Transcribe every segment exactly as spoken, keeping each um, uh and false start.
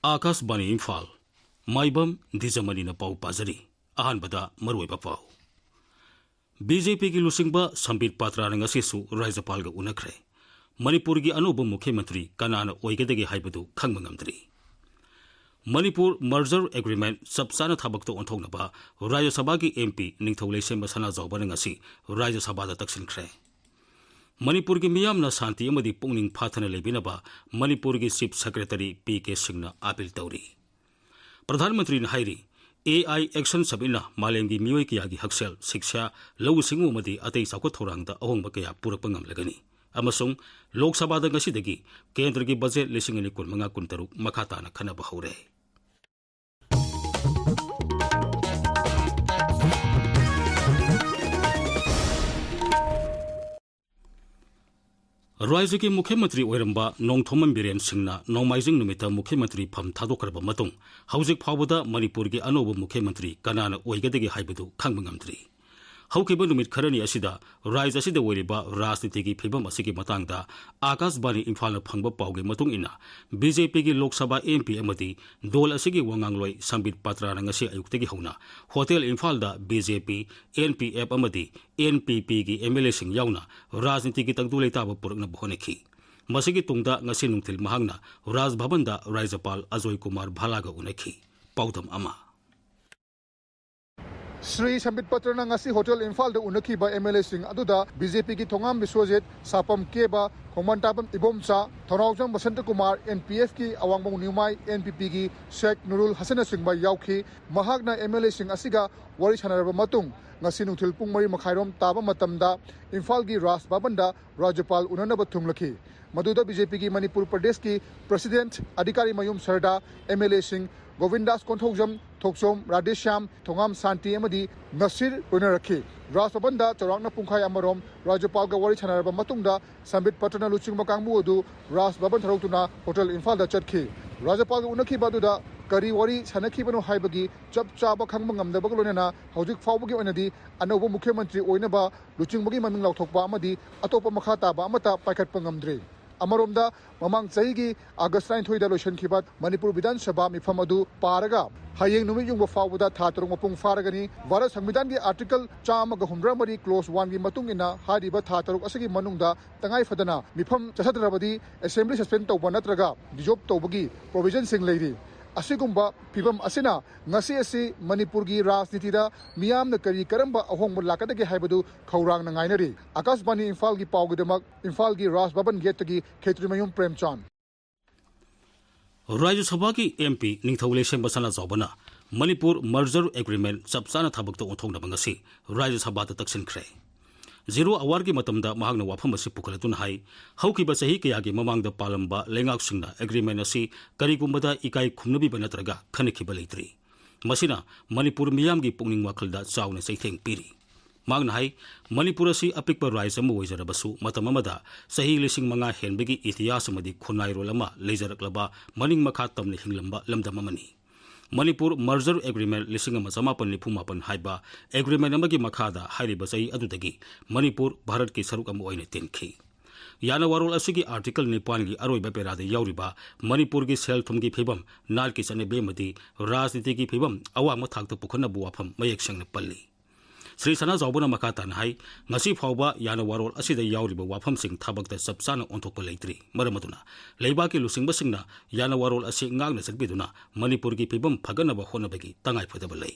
ꯑꯥꯀꯥꯁꯕꯥꯅꯤ ꯏꯝꯐꯥꯜ, ꯃꯥꯏꯕꯝ ꯗꯤꯖꯃꯅꯤꯅ ꯄꯥꯎ ꯄꯥꯖꯔꯤ꯫ ꯑꯍꯥꯟꯕꯗ ꯃꯔꯨꯑꯣꯏꯕ ꯄꯥꯎ꯫ ꯕꯤ ꯖꯦ ꯄꯤꯒꯤ ꯂꯨꯆꯤꯡꯕ ꯁꯝꯕꯤꯠ ꯄꯥꯇ꯭ꯔꯥꯅ ꯉꯁꯤꯁꯨ ꯔꯥꯖ꯭ꯌꯄꯥꯜꯒ ꯎꯅꯈ꯭ꯔꯦ꯫ ꯃꯅꯤꯄꯨꯔꯒꯤ ꯑꯅꯧꯕ ꯃꯨꯈ꯭ꯌ ꯃꯟꯇ꯭ꯔꯤ ꯀꯅꯥꯅ ꯑꯣꯏꯒꯗꯒꯦ ꯍꯥꯏꯕꯗꯨ ꯈꯪꯕ ꯉꯝꯗ꯭ꯔꯤ꯫ ꯃꯅꯤꯄꯨꯔ merger agreement ꯆꯞ ꯆꯥꯅ ꯊꯕꯛꯇ ꯑꯣꯟꯊꯣꯛꯅꯕ ꯔꯥꯖ꯭ꯌ ꯁꯚꯥꯒꯤ ꯑꯦꯝ ꯄꯤ ꯅꯤꯡꯊꯧ ꯂꯩꯁꯦꯝꯕ ꯁꯅꯥꯖꯥꯎꯕꯅ ꯉꯁꯤ ꯔꯥꯖ꯭ꯌ ꯁꯚꯥꯗ ꯇꯛꯁꯤꯟꯈ꯭ꯔꯦ꯫ ꯃꯅꯤꯄꯨꯔꯒꯤ ꯃꯤꯌꯥꯝꯅ ꯁꯥꯟꯇꯤ ꯑꯃꯗꯤ ꯄꯨꯛꯅꯤꯡ ꯐꯥꯊꯅ ꯂꯩꯕꯤꯅꯕ ꯃꯅꯤꯄꯨꯔꯒꯤ Chief Secretary ꯄꯤ ꯀꯦ ꯁꯤꯡꯅ ꯑꯥꯄꯤꯜ ꯇꯧꯔꯤ꯫ ꯄ꯭ꯔꯙꯥꯟ ꯃꯟꯇ꯭ꯔꯤꯅ ꯍꯥꯏꯔꯤ, ꯑꯦ ꯑꯥꯏ Action Summitꯅ ꯃꯥꯂꯦꯝꯒꯤ ꯃꯤꯑꯣꯏ ꯀꯌꯥꯒꯤ ꯍꯛꯁꯦꯜ, ꯁꯤꯛꯁꯥ, ꯂꯧꯎ ꯁꯤꯡꯎ ꯑꯃꯗꯤ ꯑꯇꯩ ꯆꯥꯎꯈꯠ ꯊꯧꯔꯥꯡꯗ ꯑꯍꯣꯡꯕ ꯀꯌꯥ ꯄꯨꯔꯛꯄ ꯉꯝꯂꯒꯅꯤ ꯑꯃꯁꯨꯡ ꯂꯣꯛ ꯁꯚꯥꯗ ꯉꯁꯤꯗꯒꯤ ꯀꯦꯟꯗ꯭ꯔꯒꯤ ꯕꯖꯦꯠ ꯂꯤꯁꯤꯡ ꯑꯅꯤ ꯀꯨꯟꯃꯉꯥ ꯀꯨꯟꯇꯔꯨꯛ ꯃꯈꯥ ꯇꯥꯅ ꯈꯟꯅꯕ ꯍꯧꯔꯦ꯫ ꯔꯥꯖ꯭ꯌꯒꯤ ꯃꯨꯈ꯭ꯌ ꯃꯟꯇ꯭ꯔꯤ ꯑꯣꯏꯔꯝꯕ ꯅꯣꯡꯊꯣꯝꯕꯝ ꯕꯤꯔꯦꯟ ꯁꯤꯡꯅ ꯅꯣꯡꯃꯥꯏꯖꯤꯡ ꯅꯨꯃꯤꯠꯇ ꯃꯨꯈ꯭ꯌ ꯃꯟꯇ꯭ꯔꯤ ꯐꯝ ꯊꯥꯗꯣꯛꯈ꯭ꯔꯕ ꯃꯇꯨꯡ, ꯍꯧꯖꯤꯛ ꯐꯥꯎꯕꯗ ꯃꯅꯤꯄꯨꯔꯒꯤ ꯑꯅꯧꯕ ꯃꯨꯈ꯭ꯌ ꯃꯟꯇ꯭ꯔꯤ ꯀꯅꯥꯅ ꯑꯣꯏꯒꯗꯒꯦ ꯍꯥꯏꯕꯗꯨ ꯈꯪꯕ ꯉꯝꯗ꯭ꯔꯤ꯫ ꯍꯧꯈꯤꯕ ꯅꯨꯃꯤꯠ ꯈꯔꯅꯤ ꯑꯁꯤꯗ ꯔꯥꯖ꯭ꯌ ꯑꯁꯤꯗ ꯑꯣꯏꯔꯤꯕ ꯔꯥꯖꯅꯤꯇꯤꯒꯤ ꯐꯤꯕꯝ ꯑꯁꯤꯒꯤ ꯃꯇꯥꯡꯗ ꯑꯥꯀꯥꯁꯕꯥꯅꯤ ꯏꯝꯐꯥꯜꯅ ꯐꯪꯕ ꯄꯥꯎꯒꯤ ꯃꯇꯨꯡ ꯏꯟꯅ, ꯕꯤ ꯖꯦ ꯄꯤꯒꯤ ꯂꯣꯛ ꯁꯚꯥ ꯑꯦꯝ ꯄꯤ ꯑꯃꯗꯤ ꯗꯣꯜ ꯑꯁꯤꯒꯤ ꯋꯥꯉꯥꯡꯂꯣꯏ ꯁꯝꯕꯤꯠ ꯄꯥꯇ꯭ꯔꯥꯅ ꯉꯁꯤ ꯑꯌꯨꯛꯇꯒꯤ ꯍꯧꯅ ꯍꯣꯇꯦꯜ ꯏꯝꯐꯥꯜꯗ ꯕꯤ ꯖꯦ ꯄꯤ, ꯑꯦꯟ ꯄꯤ ꯑꯦꯐ ꯑꯃꯗꯤ ꯑꯦꯟ ꯄꯤ ꯄꯤꯒꯤ ꯑꯦꯝ ꯑꯦꯜ ꯑꯦꯁꯤꯡ ꯌꯥꯎꯅ ꯔꯥꯖꯅꯤꯇꯤꯒꯤ ꯇꯪꯗꯨ ꯂꯩꯇꯥꯕ ꯄꯨꯔꯛꯅꯕ ꯍꯣꯠꯅꯈꯤ꯫ ꯃꯁꯤꯒꯤ ꯇꯨꯡꯗ ꯉꯁꯤ ꯅꯨꯡꯊꯤꯜ ꯃꯍꯥꯛꯅ ꯔꯥꯖ ꯚꯕꯟꯗ ꯔꯥꯖ꯭ꯌꯄꯥꯜ ꯑꯖꯣꯏ ꯀꯨꯃꯥꯔ ꯚꯥꯂꯥꯒ ꯎꯅꯈꯤ꯫ ꯄꯥꯎꯗꯝ ꯑꯃ꯫ ꯁ꯭ꯔꯤ ꯁꯝꯕꯤꯠ ꯄꯇ꯭ꯔꯅ ꯉꯁꯤ ꯍꯣꯇꯦꯜ ꯏꯝꯐꯥꯜꯗ ꯎꯅꯈꯤꯕ ꯑꯦꯝ ꯑꯦꯜ ꯑꯦꯁꯤꯡ ꯑꯗꯨꯗ ꯕꯤ ꯖꯦ ꯄꯤꯒꯤ ꯊꯣꯉꯥꯝ ꯕꯤꯁ꯭ꯋꯖꯤꯠ, ꯁꯥꯄꯝ ꯀꯦꯕ, ꯈꯣꯡꯃꯟ ꯇꯥꯕꯝ ꯏꯕꯣꯝꯆꯥ, ꯊꯧꯅꯥꯎꯖꯝ ꯕꯁꯟꯇ ꯀꯨꯃꯥꯔ, ꯑꯦꯟ ꯄꯤ ꯑꯦꯐꯀꯤ ꯑꯋꯥꯡꯕꯝ ꯅ꯭ꯌꯨꯃꯥꯏ, ꯑꯦꯟ ꯄꯤ ꯄꯤꯒꯤ ꯁꯦꯛ ꯅꯨꯔꯨꯜ ꯍꯁꯟꯅꯆꯤꯡꯕ ꯌꯥꯎꯈꯤ꯫ ꯃꯍꯥꯛꯅ ꯑꯦꯝ ꯑꯦꯜ ꯑꯦꯁꯤꯡ ꯑꯁꯤꯒ ꯋꯥꯔꯤ ꯁꯥꯟꯅꯔꯕ ꯃꯇꯨꯡ, ꯉꯁꯤ ꯅꯨꯡꯊꯤꯜ ꯄꯨꯡ ꯃꯔꯤ ꯃꯈꯥꯏꯔꯣꯝ ꯇꯥꯕ ꯃꯇꯝꯗ ꯏꯝꯐꯥꯜꯒꯤ ꯔꯥꯖ ꯚꯕꯟꯗ ꯔꯥꯖ꯭ꯌꯄꯥꯜ ꯎꯅꯅꯕ ꯊꯨꯡꯂꯈꯤ꯫ ꯃꯗꯨꯗ ꯕꯤ ꯖꯦ ꯄꯤꯒꯤ ꯃꯅꯤꯄꯨꯔ ꯄ꯭ꯔꯗꯦꯁꯀꯤ ꯄ꯭ꯔꯁꯤꯗꯦꯟꯠ ꯑꯙꯤꯀꯥꯔꯤ ꯃꯌꯨꯝ ꯁꯍꯔꯗ ꯑꯦꯝ ꯑꯦꯜ ꯑꯦꯁꯤꯡ ꯒꯣꯕꯤꯟꯗꯥꯁ ꯀꯣꯟꯊꯧꯖꯝ, ꯊꯣꯛꯆꯣꯝ ꯔꯥꯙꯦꯁ꯭ꯌꯥꯝ, ꯊꯣꯉꯥꯝ ꯁꯥꯟꯇꯤ ꯑꯃꯗꯤ ꯅꯁꯤꯔ ꯂꯣꯏꯅꯔꯛꯈꯤ꯫ ꯔꯥꯖ ꯚꯕꯟꯗ ꯆꯥꯎꯔꯥꯛꯅ ꯄꯨꯡꯈꯥꯏ ꯑꯃꯔꯣꯝ ꯔꯥꯖ꯭ꯌꯄꯥꯜꯒ ꯋꯥꯔꯤ ꯁꯥꯟꯅꯔꯕ ꯃꯇꯨꯡꯗ ꯁꯝꯕꯤꯠ ꯄꯇ꯭ꯔꯅ ꯂꯨꯆꯤꯡꯕ ꯀꯥꯡꯕꯨ ꯑꯗꯨ ꯔꯥꯖ ꯚꯕꯟ ꯊꯥꯗꯣꯛꯇꯨꯅ ꯍꯣꯇꯦꯜ ꯏꯝꯐꯥꯜꯗ ꯆꯠꯈꯤ꯫ ꯔꯥꯖ꯭ꯌꯄꯥꯜꯒ ꯎꯅꯈꯤꯕ ꯑꯗꯨꯗ ꯀꯔꯤ ꯋꯥꯔꯤ ꯁꯥꯟꯅꯈꯤꯕꯅꯣ ꯍꯥꯏꯕꯒꯤ ꯆꯞ ꯆꯥꯕ ꯈꯪꯕ ꯉꯝꯗꯕꯒ ꯂꯣꯏꯅꯅ ꯍꯧꯖꯤꯛ ꯐꯥꯎꯕꯒꯤ ꯑꯣꯏꯅꯗꯤ ꯑꯅꯧꯕ ꯃꯨꯈ꯭ꯌ ꯃꯟꯇ꯭ꯔꯤ ꯑꯣꯏꯅꯕ ꯂꯨꯆꯤꯡꯕꯒꯤ ꯃꯃꯤꯡ ꯂꯥꯎꯊꯣꯛꯄ ꯑꯃꯗꯤ ꯑꯇꯣꯞꯄ ꯃꯈꯥ ꯇꯥꯕ ꯑꯃꯠꯇ ꯄꯥꯏꯈꯠꯄ ꯉꯝꯗ꯭ꯔꯤ꯫ ꯑꯃꯔꯣꯝꯗ, ꯃꯃꯥꯡ ꯆꯍꯤꯒꯤ ꯑꯥꯒꯁ ꯇꯔꯥꯅꯤꯊꯣꯏꯗ ꯂꯣꯏꯁꯤꯟꯈꯤꯕ ꯃꯅꯤꯄꯨꯔ ꯕꯤꯙꯥꯟ ꯁꯚꯥ ꯃꯤꯐꯝ ꯑꯗꯨ ꯄꯥꯔꯒ, ꯍꯌꯦꯡ ꯅꯨꯃꯤꯠ ꯌꯨꯡꯕ ꯐꯥꯎꯕꯗ ꯊꯥ ꯇꯔꯨꯛ ꯃꯄꯨꯡ ꯐꯥꯔꯒꯅꯤ꯫ ꯚꯥꯔꯠ ꯁꯪꯕꯤꯙꯥꯟꯒꯤ ꯑꯥꯔꯇꯤꯀꯜ ꯆꯥꯝꯃꯒ ꯍꯨꯝꯗ꯭ꯔꯥ ꯃꯔꯤ clause one ꯒꯤ ꯃꯇꯨꯡ ꯏꯟꯅ, ꯍꯥꯏꯔꯤꯕ ꯊꯥ ꯇꯔꯨꯛ ꯑꯁꯤꯒꯤ ꯃꯅꯨꯡꯗ ꯇꯉꯥꯏ ꯐꯗꯅ ꯃꯤꯐꯝ ꯆꯠꯊꯗ꯭ꯔꯕꯗꯤ assembly suspend ꯇꯧꯕ ꯅꯠꯇ꯭ꯔꯒ dissolve ꯇꯧꯕꯒꯤ provision ꯁꯤꯡ ꯂꯩꯔꯤ꯫ ꯑꯁꯤꯒꯨꯝꯕ ꯐꯤꯕꯝ ꯑꯁꯤꯅ ꯉꯁꯤ ꯑꯁꯤ ꯃꯅꯤꯄꯨꯔꯒꯤ ꯔꯥꯖꯅꯤꯇꯤꯗ ꯃꯤꯌꯥꯝꯅ ꯀꯔꯤ ꯀꯔꯝꯕ ꯑꯍꯣꯡꯕ ꯂꯥꯛꯀꯗꯒꯦ ꯍꯥꯏꯕꯗꯨ ꯈꯧꯔꯥꯡꯅ ꯉꯥꯏꯅꯔꯤ꯫ ꯑꯥꯀꯥꯁꯕꯥꯅꯤ ꯏꯝꯐꯥꯜꯒꯤ ꯄꯥꯎꯒꯤꯗꯃꯛ ꯏꯝꯐꯥꯜꯒꯤ ꯔꯥꯖ ꯚꯕꯟ ꯒꯦꯠꯇꯒꯤ ꯈꯦꯇ꯭ꯔꯤꯃꯌꯨꯝ ꯄ꯭ꯔꯦꯝꯆꯥꯟ꯫ ꯔꯥꯖ꯭ꯌ ꯁꯚꯥꯒꯤ M P ꯅꯤꯡꯊꯧ ꯂꯩꯁꯦꯝꯕ ꯁꯅꯥꯖꯥꯎꯕꯅ ꯃꯅꯤꯄꯨꯔ merger agreement ꯆꯞ ꯆꯥꯅ ꯊꯕꯛꯇ ꯑꯣꯟꯊꯣꯛꯅꯕ ꯉꯁꯤ ꯔꯥꯖ꯭ꯌ ꯁꯚꯥꯗ ꯇꯛꯁꯤꯟꯈ꯭ꯔꯦ꯫ Zero hour ꯒꯤ ꯃꯇꯝꯗ ꯃꯍꯥꯛꯅ ꯋꯥꯐꯝ ꯑꯁꯤ ꯄꯨꯈꯠꯂꯛꯇꯨꯅ ꯍꯥꯏ, ꯍꯧꯈꯤꯕ ꯆꯍꯤ ꯀꯌꯥꯒꯤ ꯃꯃꯥꯡꯗ ꯄꯥꯜꯂꯝꯕ ꯂꯩꯉꯥꯛꯁꯤꯡꯅ agreement ꯑꯁꯤ ꯀꯔꯤꯒꯨꯝꯕꯗ ꯏꯀꯥꯏ ꯈꯨꯝꯅꯕꯤꯕ ꯅꯠꯇ꯭ꯔꯒ ꯈꯟꯅꯈꯤꯕ ꯂꯩꯇ꯭ꯔꯤ꯫ ꯃꯁꯤꯅ ꯃꯅꯤꯄꯨꯔ ꯃꯤꯌꯥꯝꯒꯤ ꯄꯨꯛꯅꯤꯡ ꯋꯥꯈꯜꯗ ꯆꯥꯎꯅ ꯆꯩꯊꯦꯡ ꯄꯤꯔꯤ꯫ ꯃꯍꯥꯛꯅ ꯍꯥꯏ, ꯃꯅꯤꯄꯨꯔ ꯑꯁꯤ ꯑꯄꯤꯛꯄ ꯔꯥꯖ꯭ꯌ ꯑꯃ ꯑꯣꯏꯖꯔꯕꯁꯨ, ꯃꯇꯝ ꯑꯃꯗ ꯆꯍꯤ ꯂꯤꯁꯤꯡ ꯃꯉꯥ ꯍꯦꯟꯕꯒꯤ ꯏꯇꯤꯍꯥꯁ ꯑꯃꯗꯤ ꯈꯨꯟꯅꯥꯏꯔꯣꯜ ꯑꯃ ꯂꯩꯖꯔꯛꯂꯕ, ꯃꯅꯤꯡ ꯃꯈꯥ ꯇꯝꯅ ꯍꯤꯡꯂꯝꯕ ꯂꯝꯗꯝ ꯑꯃꯅꯤ꯫ ꯃꯅꯤꯄꯨꯔ merger agreement ꯂꯤꯁꯤꯡ ꯑꯃ ꯆꯃꯥꯄꯟ ꯅꯤꯐꯨ ꯃꯥꯄꯟ ꯍꯥꯏꯕ agreement ꯑꯃꯒꯤ ꯃꯈꯥꯗ ꯍꯥꯏꯔꯤꯕ ꯆꯍꯤ ꯑꯗꯨꯗꯒꯤ ꯃꯅꯤꯄꯨꯔ ꯚꯥꯔꯠꯀꯤ ꯁꯔꯨꯛ ꯑꯃ ꯑꯣꯏꯅ ꯇꯤꯟꯈꯤ꯫ ꯌꯥꯅꯋꯥꯔꯣꯜ ꯑꯁꯤꯒꯤ article ꯅꯤꯄꯥꯟꯒꯤ ꯑꯔꯣꯏꯕ ꯄꯦꯔꯥꯗ ꯌꯥꯎꯔꯤꯕ ꯃꯅꯤꯄꯨꯔꯒꯤ ꯁꯦꯜ ꯊꯨꯝꯒꯤ ꯐꯤꯕꯝ, ꯅꯥꯠꯀꯤ ꯆꯠꯅꯕꯤ ꯑꯃꯗꯤ ꯔꯥꯖꯅꯤꯇꯤꯒꯤ ꯐꯤꯕꯝ ꯑꯋꯥꯡꯕ ꯊꯥꯛꯇ ꯄꯨꯈꯠꯅꯕ ꯋꯥꯐꯝ ꯃꯌꯦꯛ ꯁꯦꯡꯅ ꯄꯜꯂꯤ꯫ ꯁ꯭ꯔꯤ ꯁꯅꯥꯖꯥꯎꯕꯅ ꯃꯈꯥ ꯇꯥꯅ ꯍꯥꯏ, ꯉꯁꯤ ꯐꯥꯎꯕ ꯌꯥꯅꯋꯥꯔꯣꯜ ꯑꯁꯤꯗ ꯌꯥꯎꯔꯤꯕ ꯋꯥꯐꯝꯁꯤꯡ ꯊꯕꯛꯇ ꯆꯞ ꯆꯥꯅ ꯑꯣꯟꯊꯣꯛꯄ ꯂꯩꯇ꯭ꯔꯤ꯫ ꯃꯔꯝ ꯑꯗꯨꯅ ꯂꯩꯕꯥꯛꯀꯤ ꯂꯨꯆꯤꯡꯕꯁꯤꯡꯅ ꯌꯥꯅꯋꯥꯔꯣꯜ ꯑꯁꯤ ꯉꯥꯛꯅ ꯆꯠꯄꯤꯗꯨꯅ ꯃꯅꯤꯄꯨꯔꯒꯤ ꯐꯤꯕꯝ ꯐꯒꯠꯅꯕ ꯍꯣꯠꯅꯕꯒꯤ ꯇꯉꯥꯏꯐꯗꯕ ꯂꯩ꯫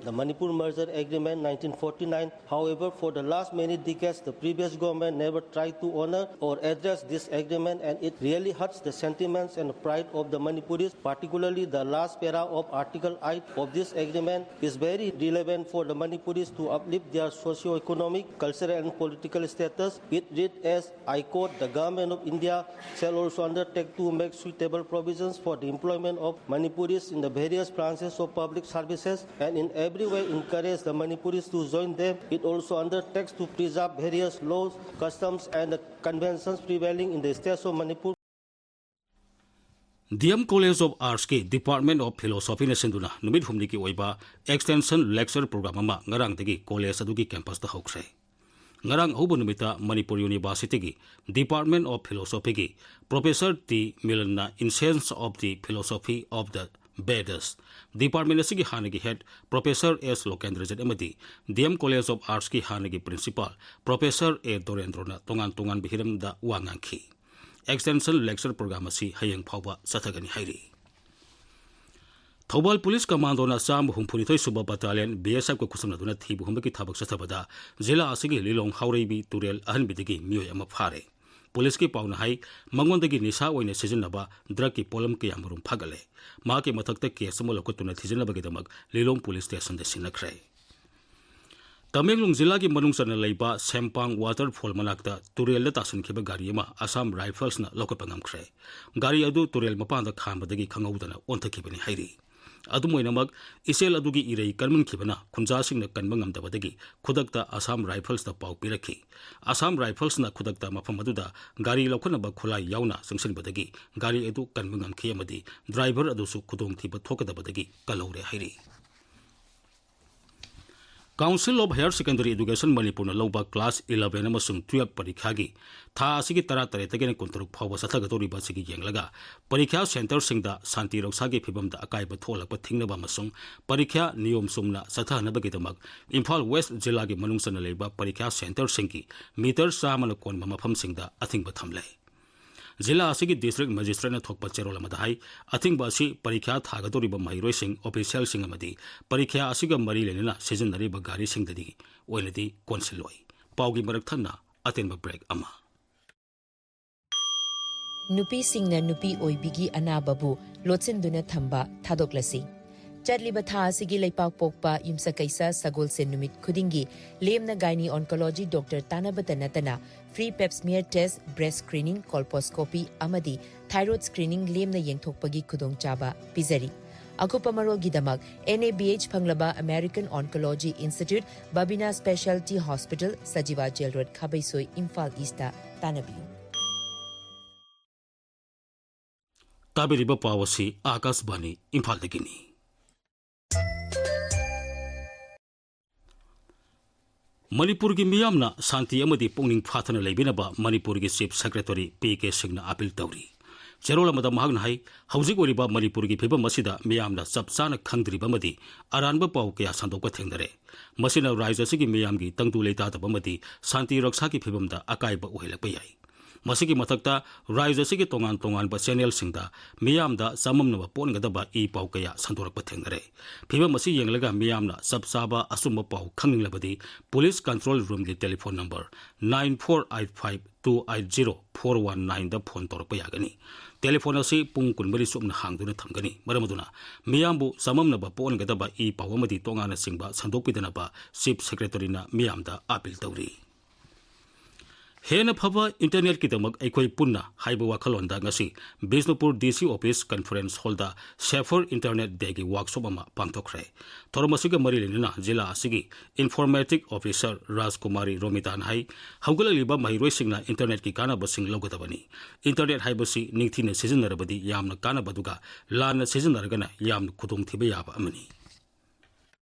The Manipur Merger Agreement nineteen forty-nine. However, for the last many decades, the previous government never tried to honor or address this agreement, and it really hurts the sentiments and pride of the Manipuris, particularly the last para of Article eight of this agreement is very relevant for the Manipuris to uplift their socio-economic, cultural, and political status. It read as, I quote, "The Government of India shall also undertake to make suitable provisions for the employment of Manipuris in the various branches of public services and in every way encourage the Manipuris to join them." It also undertakes to preserve various laws, customs, and the conventions prevailing in the states of Manipur. D M College of Arts ꯀꯤ Department of Philosophy ꯅ ꯁꯤꯟꯗꯨꯅ ꯅꯨꯃꯤꯠ ꯍꯨꯝꯅꯤꯒꯤ ꯑꯣꯏꯕ extension lecture program ꯑꯃ ꯉꯔꯥꯡꯗꯒꯤ college ꯑꯗꯨꯒꯤ campus ꯇ ꯍꯧꯈ꯭ꯔꯦ꯫ ꯉꯔꯥꯡ ꯑꯍꯧꯕ ꯅꯨꯃꯤꯠꯇ ꯃꯅꯤꯄꯨꯔ ꯌꯨꯅꯤꯚꯔꯁꯤꯇꯤꯒꯤ Department of Philosophyꯒꯤ Professor ꯇꯤ ꯃꯤꯂꯟꯅ In Sense of the Philosophy of the Vedas, department ꯑꯁꯤꯒꯤ ꯍꯥꯟꯅꯒꯤ head Professor ꯑꯦꯁ ꯂꯣꯀꯦꯟꯗ꯭ꯔꯖꯤꯠ ꯑꯃꯗꯤ ꯗꯤ ꯑꯦꯝ College of Artsꯀꯤ ꯍꯥꯟꯅꯒꯤ principal Professor ꯑꯦ ꯗꯣꯔꯦꯟꯗ꯭ꯔꯣꯅ ꯇꯣꯉꯥꯟ ꯇꯣꯉꯥꯟꯕ ꯍꯤꯔꯝꯗ ꯋꯥ ꯉꯥꯡꯈꯤ꯫ Extension lecture program ꯑꯁꯤ ꯍꯌꯦꯡ ꯐꯥꯎꯕ ꯆꯠꯊꯒꯅꯤ ꯍꯥꯏꯔꯤ꯫ ꯊꯧꯕꯥꯜ ꯄꯨꯂꯤꯁ ꯀꯃꯥꯟꯗꯣꯅ ꯆꯥꯝꯃ ꯍꯨꯝꯐꯨꯅꯤꯊꯣꯏ ꯁꯨꯕ ꯕꯠꯇꯥꯂꯤꯌꯟ BSFꯀ ꯈꯨꯠꯁꯝꯅꯗꯨꯅ ꯊꯤꯕ ꯍꯨꯝꯕꯒꯤ ꯊꯕꯛ ꯆꯠꯊꯕꯗ ꯖꯤꯂꯥ ꯑꯁꯤꯒꯤ ꯂꯤꯂꯣꯡ ꯍꯥꯎꯔꯩꯕꯤ ꯇꯨꯔꯦꯜ ꯑꯍꯟꯕꯤꯗꯒꯤ ꯃꯤꯑꯣꯏ ꯑꯃ ꯐꯥꯔꯦ꯫ ꯄꯨꯂꯤꯁꯀꯤ ꯄꯥꯎꯅ ꯍꯥꯏ, ꯃꯉꯣꯟꯗꯒꯤ ꯅꯤꯁꯥ ꯑꯣꯏꯅ ꯁꯤꯖꯤꯟꯅꯕ drugꯀꯤ ꯄꯣꯠꯂꯝ ꯀꯌꯥꯃꯔꯨꯝ ꯐꯥꯒꯠꯂꯦ꯫ ꯃꯍꯥꯛꯀꯤ ꯃꯊꯛꯇ case ꯑꯃ ꯂꯧꯈꯠꯇꯨꯅ ꯊꯤꯖꯤꯟꯅꯕꯒꯤꯗꯃꯛ ꯂꯤꯂꯣꯡ ꯄꯨꯂꯤꯁ stationꯗ ꯁꯤꯟꯅꯈ꯭ꯔꯦ꯫ ꯇꯃꯦꯡꯂꯣꯡ ꯖꯤꯂꯥꯒꯤ ꯃꯅꯨꯡ ꯆꯟꯅ ꯂꯩꯕ ꯁꯦꯝꯄꯥꯡ waterfall ꯃꯅꯥꯛꯇ ꯇꯨꯔꯦꯜꯗ ꯇꯥꯁꯤꯟꯈꯤꯕ ꯒꯥꯔꯤ ꯑꯃ ꯑꯁꯥꯝ ꯔꯥꯏꯐꯜꯁꯅ ꯂꯧꯈꯠꯄ ꯉꯝꯈ꯭ꯔꯦ꯫ ꯒꯥꯔꯤ ꯑꯗꯨ ꯇꯨꯔꯦꯜ ꯃꯄꯥꯟꯗ ꯈꯥꯝꯕꯗꯒꯤ ꯈꯪꯍꯧꯗꯅ ꯑꯣꯟꯊꯈꯤꯕꯅꯤ ꯍꯥꯏꯔꯤ꯫ ꯑꯗꯨꯝ ꯑꯣꯏꯅꯃꯛ, ꯏꯆꯦꯜ ꯑꯗꯨꯒꯤ ꯏꯔꯩ ꯀꯟꯃꯟꯈꯤꯕꯅ ꯈꯨꯟꯖꯥꯁꯤꯡꯅ ꯀꯟꯕ ꯉꯝꯗꯕꯗꯒꯤ ꯈꯨꯗꯛꯇ ꯑꯁꯥꯝ ꯔꯥꯏꯐꯜꯁꯇ ꯄꯥꯎ ꯄꯤꯔꯛꯈꯤ꯫ ꯑꯁꯥꯝ ꯔꯥꯏꯐꯜꯁꯅ ꯈꯨꯗꯛꯇ ꯃꯐꯝ ꯑꯗꯨꯗ ꯒꯥꯔꯤ ꯂꯧꯈꯠꯅꯕ ꯈꯨꯠꯂꯥꯏ ꯌꯥꯎꯅ ꯆꯪꯁꯤꯟꯕꯗꯒꯤ ꯒꯥꯔꯤ ꯑꯗꯨ ꯀꯟꯕ ꯉꯝꯈꯤ ꯑꯃꯗꯤ driver ꯑꯗꯨꯁꯨ ꯈꯨꯗꯣꯡꯊꯤꯕ ꯊꯣꯛꯀꯗꯕꯗꯒꯤ ꯀꯜꯍꯧꯔꯦ ꯍꯥꯏꯔꯤ꯫ Council of Higher Secondary Education ꯃꯅꯤꯄꯨꯔꯅ ꯂꯧꯕ class eleven ꯑꯃꯁꯨꯡ twelve ꯄꯔꯤꯈ꯭ꯌꯥꯒꯤ ꯊꯥ ꯑꯁꯤꯒꯤ ꯇꯔꯥꯇꯔꯦꯠꯇꯒꯤꯅ ꯀꯨꯟꯇꯔꯨꯛ ꯐꯥꯎꯕ ꯆꯠꯊꯒꯗꯧꯔꯤꯕ ꯑꯁꯤꯒꯤ ꯌꯦꯡꯂꯒ, ꯄꯔꯤꯈ꯭ꯌꯥ centreꯁꯤꯡꯗ ꯁꯥꯟꯇꯤ ꯔꯛꯁꯥꯒꯤ ꯐꯤꯕꯝꯗ ꯑꯀꯥꯏꯕ ꯊꯣꯛꯍꯜꯂꯛꯄ ꯊꯤꯡꯅꯕ ꯑꯃꯁꯨꯡ ꯄꯔꯤꯈ꯭ꯌꯥ ꯅꯤꯌꯣꯝ ꯆꯨꯝꯅ ꯆꯠꯊꯍꯟꯅꯕꯒꯤꯗꯃꯛ ꯏꯝꯐꯥꯜ West ꯖꯤꯂꯥꯒꯤ ꯃꯅꯨꯡ ꯆꯟꯅ ꯂꯩꯕ ꯄꯔꯤꯈ꯭ꯌꯥ centreꯁꯤꯡꯒꯤ meter ꯆꯥꯝꯃꯅ ꯀꯣꯟꯕ ꯃꯐꯝꯁꯤꯡꯗ ꯑꯊꯤꯡꯕ ꯊꯝꯂꯦ꯫ ꯖꯤꯂꯥ ꯑꯁꯤꯒꯤ district magistrateꯅ ꯊꯣꯛꯄ ꯆꯦꯔꯣꯜ ꯑꯃꯗ ꯍꯥꯏ, ꯑꯊꯤꯡꯕ ꯑꯁꯤ ꯄꯔꯤꯈ꯭ꯌꯥ ꯊꯥꯒꯗꯧꯔꯤꯕ ꯃꯍꯩꯔꯣꯏꯁꯤꯡ, officialꯁꯤꯡ ꯑꯃꯗꯤ ꯄꯔꯤꯈ꯭ꯌꯥ ꯑꯁꯤꯒ ꯃꯔꯤ ꯂꯩꯅꯅ ꯁꯤꯖꯤꯟꯅꯔꯤꯕ ꯒꯥꯔꯤꯁꯤꯡꯗꯗꯤ ꯑꯣꯏꯅꯗꯤ ꯀꯣꯟꯁꯤꯜꯂꯣꯏ꯫ ꯄꯥꯎꯒꯤ ꯃꯔꯛ ꯊꯠꯅ ꯑꯇꯦꯟꯕ break ꯑꯃ꯫ ꯅꯨꯄꯤꯁꯤꯡꯅ ꯅꯨꯄꯤ ꯑꯣꯏꯕꯤꯒꯤ ꯑꯅꯥꯕꯕꯨ ꯂꯣꯠꯁꯤꯟꯗꯨꯅ ꯊꯝꯕ ꯊꯥꯗꯣꯛꯂꯁꯤ꯫ ꯆꯠꯂꯤꯕ ꯊꯥ ꯑꯁꯤꯒꯤ ꯂꯩꯄꯥꯛ ꯄꯣꯛꯄ ꯌꯨꯝꯁꯀꯩꯁ ꯁꯒꯣꯜꯁꯦꯟ ꯅꯨꯃꯤꯠ ꯈꯨꯗꯤꯡꯒꯤ ꯂꯦꯝꯅ gynae oncology doctor ꯇꯥꯟꯅꯕꯇ ꯅꯠꯇꯅ free pap smear test, breast screening, colposcopy ꯑꯃꯗꯤ thyroid screening ꯂꯦꯝꯅ ꯌꯦꯡꯊꯣꯛꯄꯒꯤ ꯈꯨꯗꯣꯡꯆꯥꯕ ꯄꯤꯖꯔꯤ꯫ ꯑꯀꯨꯞꯄ ꯃꯔꯣꯜꯒꯤꯗꯃꯛ NABH ꯐꯪꯂꯕ American Oncology Institute, Babina Specialty Hospital, Sajiwa Jail Road, ꯈꯥꯕꯩꯁꯣꯏ, Imphal Eastꯇ ꯇꯥꯟꯅꯕꯤꯌꯨ꯫ ꯇꯥꯕꯤꯔꯤꯕ ꯄꯥꯎ ꯑꯁꯤ ꯑꯥꯀꯥꯁꯕꯥꯅꯤ ꯏꯝꯐꯥꯜꯗꯒꯤꯅꯤ꯫ ꯃꯅꯤꯄꯨꯔꯒꯤ ꯃꯤꯌꯥꯝꯅ ꯁꯥꯟꯇꯤ ꯑꯃꯗꯤ ꯄꯨꯛꯅꯤꯡ ꯐꯥꯊꯅ ꯂꯩꯕꯤꯅꯕ ꯃꯅꯤꯄꯨꯔꯒꯤ Chief Secretary ꯄꯤ ꯀꯦ ꯁꯤꯡꯅ appeal ꯇꯧꯔꯤ꯫ ꯆꯦꯔꯣꯜ ꯑꯃꯗ ꯃꯍꯥꯛꯅ ꯍꯥꯏ, ꯍꯧꯖꯤꯛ ꯑꯣꯏꯔꯤꯕ ꯃꯅꯤꯄꯨꯔꯒꯤ ꯐꯤꯕꯝ ꯑꯁꯤꯗ ꯃꯤꯌꯥꯝꯅ ꯆꯞ ꯆꯥꯅ ꯈꯪꯗ꯭ꯔꯤꯕ ꯑꯃꯗꯤ ꯑꯔꯥꯟꯕ ꯄꯥꯎ ꯀꯌꯥ ꯁꯟꯗꯣꯛꯄ ꯊꯦꯡꯅꯔꯦ꯫ ꯃꯁꯤꯅ ꯔꯥꯖ꯭ꯌ ꯑꯁꯤꯒꯤ ꯃꯤꯌꯥꯝꯒꯤ ꯇꯪꯗꯨ ꯂꯩꯇꯥꯗꯕ ꯑꯃꯗꯤ ꯁꯥꯟꯇꯤ ꯔꯛꯁꯥꯒꯤ ꯐꯤꯕꯝꯗ ꯑꯀꯥꯏꯕ ꯑꯣꯏꯍꯜꯂꯛꯄ ꯌꯥꯏ꯫ ꯃꯁꯤꯒꯤ ꯃꯊꯛꯇ ꯔꯥꯖ꯭ꯌ ꯑꯁꯤꯒꯤ ꯇꯣꯉꯥꯟ ꯇꯣꯉꯥꯟꯕ channelꯁꯤꯡꯗ ꯃꯤꯌꯥꯝꯗ ꯆꯃꯝꯅꯕ ꯄꯣꯛꯍꯟꯒꯗꯕ ꯏ ꯄꯥꯎ ꯀꯌꯥ ꯁꯟꯗꯣꯔꯛꯄ ꯊꯦꯡꯅꯔꯦ꯫ ꯐꯤꯕꯝ ꯑꯁꯤ ꯌꯦꯡꯂꯒ ꯃꯤꯌꯥꯝꯅ ꯆꯞ ꯆꯥꯕ ꯑꯆꯨꯝꯕ ꯄꯥꯎ ꯈꯪꯅꯤꯡꯂꯕꯗꯤ Police Control Roomꯒꯤ telephone number nine four eight five two eight zero four one nineꯗ phone ꯇꯧꯔꯛꯄ ꯌꯥꯒꯅꯤ꯫ Telephone ꯑꯁꯤ ꯄꯨꯡ ꯀꯨꯟꯃꯔꯤ ꯆꯨꯞꯅ ꯍꯥꯡꯗꯨꯅ ꯊꯝꯒꯅꯤ꯫ ꯃꯔꯝ ꯑꯗꯨꯅ ꯃꯤꯌꯥꯝꯕꯨ ꯆꯃꯝꯅꯕ ꯄꯣꯛꯍꯟꯒꯗꯕ ꯏ ꯄꯥꯎ ꯑꯃꯗꯤ ꯇꯣꯉꯥꯟꯅ ꯆꯤꯡꯕ ꯁꯟꯗꯣꯛꯄꯤꯗꯅꯕ Chief Secretaryꯅ ꯃꯤꯌꯥꯝꯗ appeal ꯇꯧꯔꯤ꯫ ꯍꯦꯟꯅ ꯐꯕ internetꯀꯤꯗꯃꯛ ꯑꯩꯈꯣꯏ ꯄꯨꯟꯅ ꯍꯥꯏꯕ ꯋꯥꯈꯜꯂꯣꯟꯗ ꯉꯁꯤ Bishnupur D C office conference hallꯗ Safer Internet Dayꯒꯤ workshop ꯑꯃ ꯄꯥꯡꯊꯣꯛꯈ꯭ꯔꯦ꯫ ꯊꯧꯔꯝ ꯑꯁꯤꯒ ꯃꯔꯤ ꯂꯩꯅꯅ ꯖꯤꯂꯥ ꯑꯁꯤꯒꯤ Informatic Officer ꯔꯥꯖꯀꯨꯃꯥꯔꯤ ꯔꯣꯃꯤꯇꯥꯅ ꯍꯥꯏ, ꯍꯧꯒꯠꯂꯛꯂꯤꯕ ꯃꯍꯩꯔꯣꯏꯁꯤꯡꯅ internetꯀꯤ ꯀꯥꯟꯅꯕꯁꯤꯡ ꯂꯧꯒꯗꯕꯅꯤ꯫ Internet ꯍꯥꯏꯕꯁꯤ ꯅꯤꯡꯊꯤꯅ ꯁꯤꯖꯤꯟꯅꯔꯕꯗꯤ ꯌꯥꯝꯅ ꯀꯥꯟꯅꯕ, ꯑꯗꯨꯒ ꯂꯥꯟꯅ ꯁꯤꯖꯤꯟꯅꯔꯒꯅ ꯌꯥꯝꯅ ꯈꯨꯗꯣꯡꯊꯤꯕ ꯌꯥꯕ ꯑꯃꯅꯤ꯫